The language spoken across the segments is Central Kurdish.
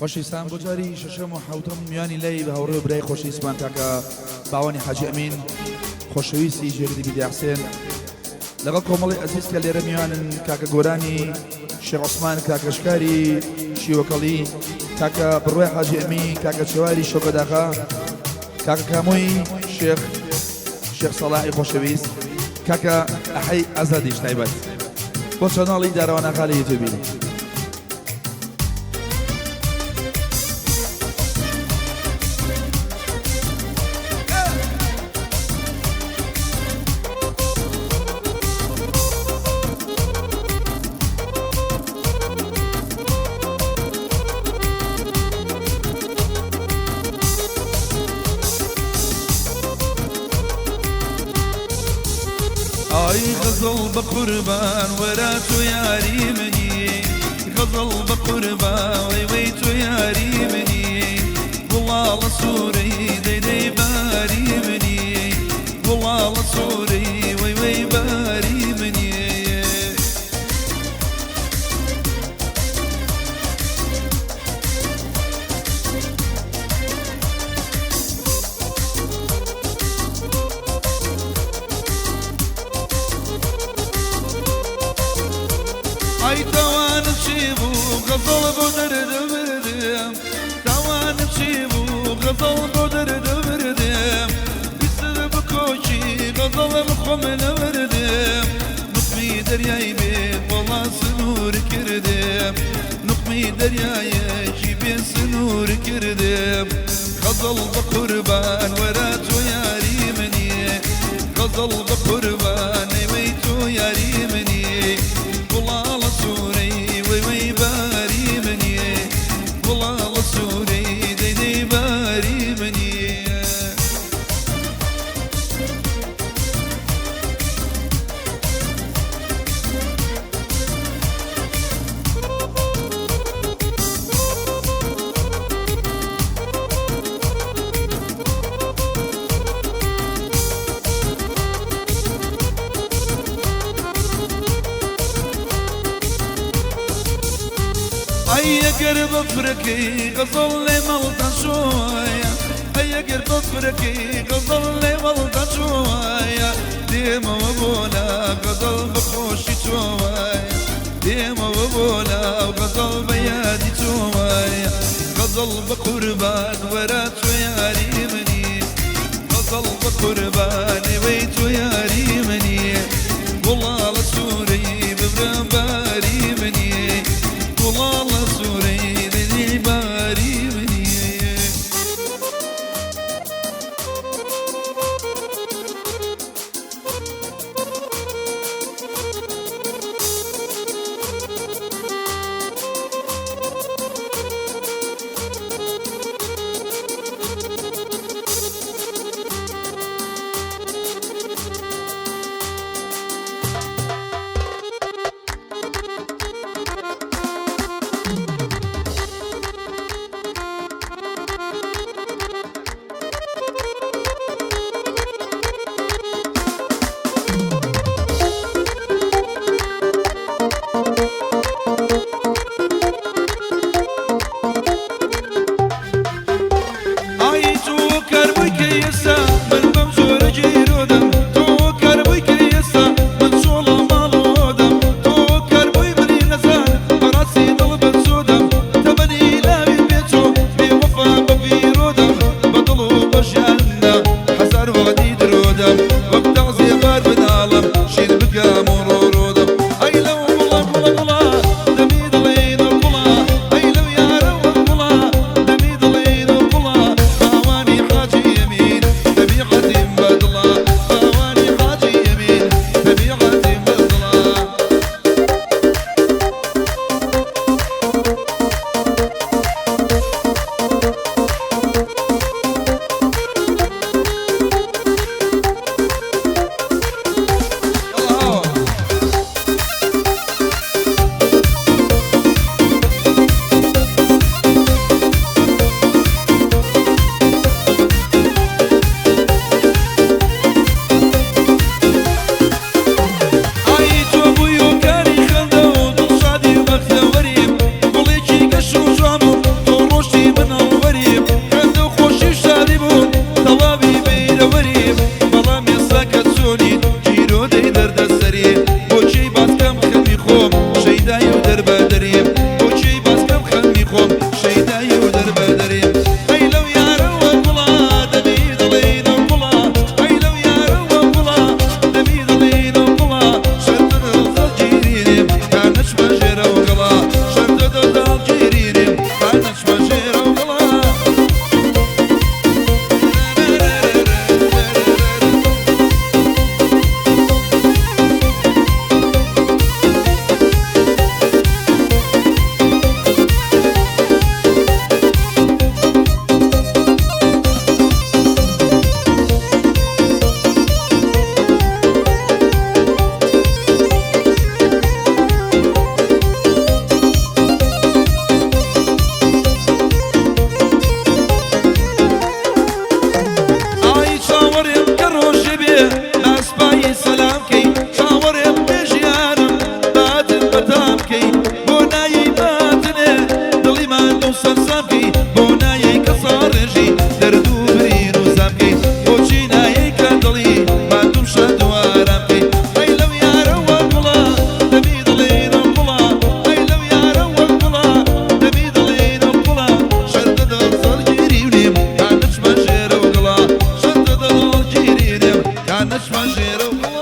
خۆشەویستان بۆ جاری شەشەم و حەوتەم میوانی لای بە هاوڕێ و برای خۆشەویستمان کاکە باوانی حاجی ئەمین خۆشەویستی جێگری میدیا حسێن لەگەڵ کۆمەڵی ئەزیز کە لێرە میوانن کاکە گۆرانی شێخ عوسمان کاکە شکاری شیوەکەڵی کاکە بڕوای حاجی ئەمین کاکە چواری شۆکەداغا کاکە کامۆی شێخ شێخ سەڵاحی خۆشەویست کاکە ئەحەی ئازادیش تایبەت بۆ چەناڵی دارەواناغا لە یوتیوبی. ئای غەزەڵ بە قوربان وەرە تۆ یاری منی غەزەڵ بە قوربان وەی وەی تۆ یاری منی گوڵاڵە سوورەی دەی دەی باری منی گوڵاڵە سوورەی وەی وەی باری منی. ئای تاوانم چی بوو غەزەڵ بۆ دەردە بردم تاوانم چی بوو غەزەڵ بۆ دەردە بردم ویستت بکۆکی غەزەڵم خۆم نەبردم نوقمی دەریای بێ وەڵا سنوور کردم نوقمی دەریایەکی بێ سنوور کردم غەزەڵ بە قوربان وەرە تۆ یاری منی غەزەڵ بە قوربان ئەی وەی تۆ یاری منی گوڵاڵە سوورەی وەی وەی باری منی گوڵاڵە سوورەی دەی دەی باری منی. ئەی ئەگەر بەفرەکەی غەزەڵ لێ مەڵتە چۆیە ئەی ئەگەر بەفرەکەی غەزەڵ لێ مەڵتە چۆیە دێمەوە بۆ لا غەزەڵ بە خۆشی تۆوایە دێمەوە بۆ لا غەزەڵ بە یادی تۆوایە غەزەڵ بە قوربان وەرە تۆ یاری منی غەزەڵ بە قوربان ئێوەی تۆ یاری منی گوڵاڵە سوورەی ببرە باری منی گوڵاڵە سوورەی دڵی باری منی. تام بکەی، بۆ نایەی ماتنێ دڵی ماندوو سەرسام بکەی، بۆ نایەی کەسا ڕێژی دەرد و برین و زام بکەی، بۆچی نایەی کە دڵی ماندووم شاد و ئارام بکەی. ئەی لەو یارە وەک گوڵە دەمی دڵی نوقڵە، ئەی لەو یارە وەک گوڵە دەمی دڵی نوقڵە، شەردە دڵ سەرگیری نیم تا نەچمە ژێرەو گڵە، شەردە دڵ گیری نیم تا نەچمە ژێرەو گڵە.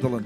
دڵن.